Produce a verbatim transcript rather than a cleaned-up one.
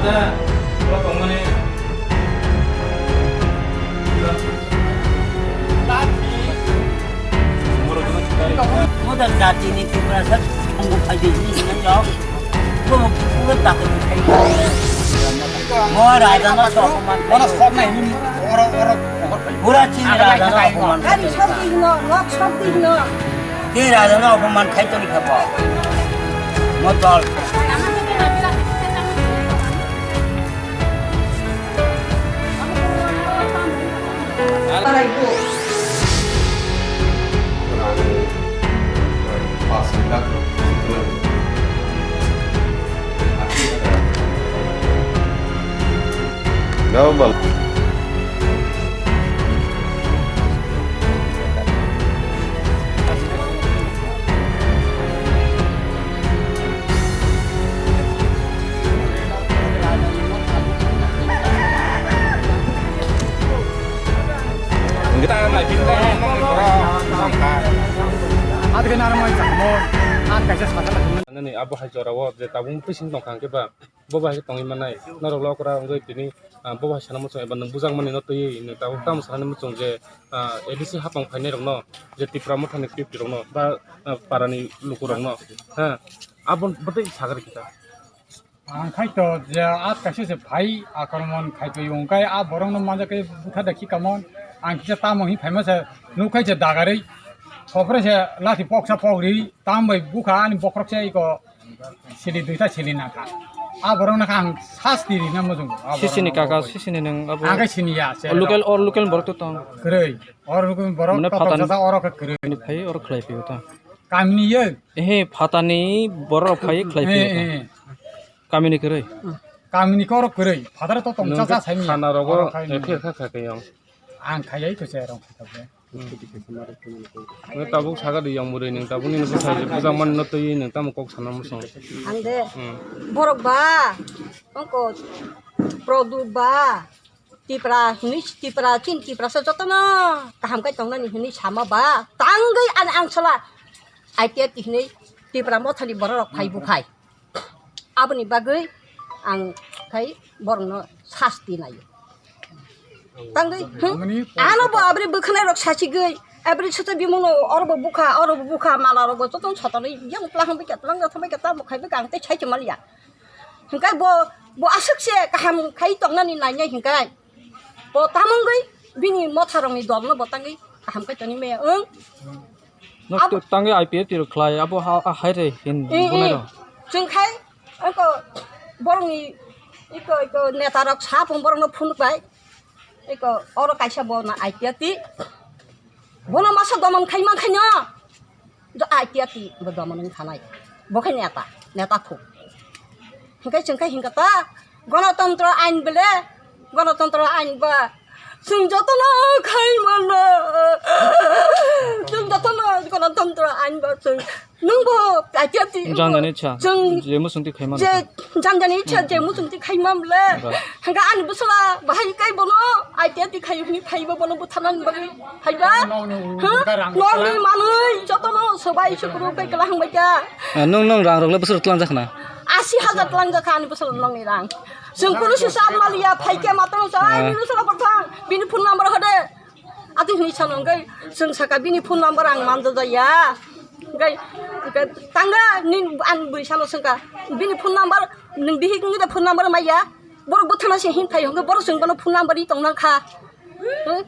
Modar jati ni Tripura sa tongbo phaidi ni hinwi rok. Bo pura dakti khai. Mo raja no sokoman. Oro sok na hini, oro, oro. Pura chini raja no sokoman. Gari sok di no, nok sok di no. Tei raja no oboman khai toni kha bo. Mo dol. Gabal. Nini abo hai jora o je tabuk bising tongkha hwnkhe ba. Bo bai khe tongwi mannai, norok le okra wngwi tini, ah, bo bai sana muchung eba nwng bujakmani no twiwi nwng tabuk tamo sanani muchung je, ah, A D C hapang phainai rokno, je Tipra Mothani T T rokno ba, ah, parani lukurokno, ha, abo bwtwi sagari kita. Ang khai to je at kaisa se phai akromon khai to wngkai a borokno manja kai butha da khikamon, ang kisa tamo hi phaima se nukhai se dagarwi, sopre se lathi poksa pokri tam bai bukha ani bokhorok se iko. Sili duita sili nangkha. A borok nangkha ang sasti rina mojong. Sisini kaka, sisini nang abo. Ang khe sini ya, se local, or local borok to tong. Kwrwi. Or local borok mane to phatani tong jata oro khe kwrwi. Ni phai or khlai phi uta. Kamini ye. Ehe, phatani borok phai khlai phi uta. Eh, eh. Kamini kwrwi. Kamini khe oro kwrwi. Phataro to tong jata saimi. Khana rogo, oro khai ekhe ni. Ekhe kha kha khe yong. Ang khayai to se rong kha kha. Nang tabuk saka di yang muri nang tabuk nini bwsai bwjak mani no twi nang tamo kok sana muchung. Ang de Hmm. Borok ba, ongko Produ ba, Tipra, hinui Tipra, chin Tipra sa jotono kaham kai tongnani hinui sama ba, tangwi ani ang sala, I T F hinui Tipra mothani borok rok phai bukhai. Aboni bagwi ang khai borokno sasti naio. Tangwi, hmm? Ano bo abri bwkhanai rok sasigwi, abri soto bimungno oro bo bukha, oro bo bukha, mala rok bo jotono sotonwi yang tlang bai khe tlang joto bai khe tamo khai bai khe ang tei sai chumaliya. Hingkai bo, bo aswk se kaham khai tongnani nainai hingkai. Bo tamungwi bini motha rokni dolno bo tangwi kaham khai tongwi maya wng. No, abo to tangwi I P F T rok khlai, abo ha, ha, hai re hin Eh, bunai eh. Rok. Chwng khai, ako borokni, iko, iko neta rok sa phung borokno phunuk bai. Iko oro kaisa bo na I P F T. Bono masa domon khai man khai no. Do I P F T bo domon wng khanai. Bo khai neta, neta phung. Hingkai chwng khai hingka ta, Ganatantro ain bele, ganatantro ain ba chwng jotono khai mano. Chwng jotono ganatantro ain ba chwng nungbo kaitiati Janjani cha, chwng je muchungti khai mano. Je janjani cha, je muchungti khai mam le. Ba. Hingka ani bwsala bahai kai bono aitiati khai hini phaiba bono buthanan bagwi. Haiba? Nokni Ha? Nokni manwi jotono sobai sukuru kai kala hangbai kha. Ah, nung, nung rang rok le bwswk tlang jakna? Asi hajar tlang jakha ani bwswk nokni rang. Chwng kunu si sab maliya phaikhe matang sa Ah. Bini sala bwthang bini phone number hode. Ati hini sano ngai chwng saka bini phone number ang manja jaya. Ngai tanga ni an bui sano sengka bini phone number nung bihik ngi da phone number maya. Borok bwthana se hin phai hwnge borok chwng bono phone number ri tong nang kha. Hmm?